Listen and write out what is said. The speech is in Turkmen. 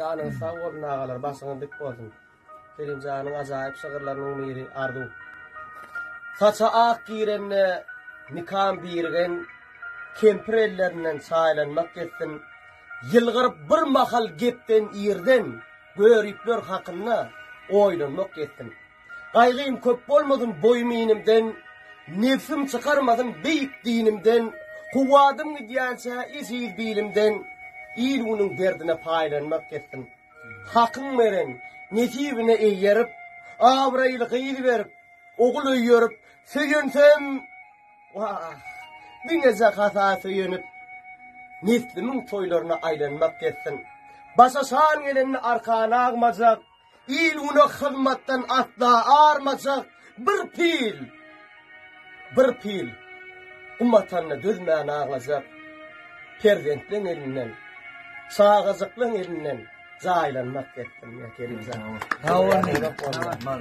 Janyňyz sag bolsun agalar başyňyz dik bolsun. Kerimjanyň ajaýyp şygyrlarynyň biri Arzuw. Saça ak girende nikam birigen kempir ellerinden çaýlanmak getsin. Ýylgyryp bir mahal gepden irden göripler hakynda oýlanmak getsin. Gaýgym köp bolmasyn boýum inimden, Nebsim çykarmasyn beýik dinimden, Kuwwadym gidýänçä ejiz bilimden, Il-günüň derdine paýlanmak kessin. Hakyň beren nesibine eýerip, Abraýly gyz berip, ogul öýerip, Söýensem, wah, diňeje hasa söýenip, Neslimiň toýlaryna aýlanmak kessin. Başa şan gelende arkany agmajak, Il-güne hyzmatdan asla armajak bir pil, bir pil gum atanda dözmän aglajak perzentleň elinden, çagajyklaň elinden jaýlanmak etdim, ýa Kerimjan. Sag bol.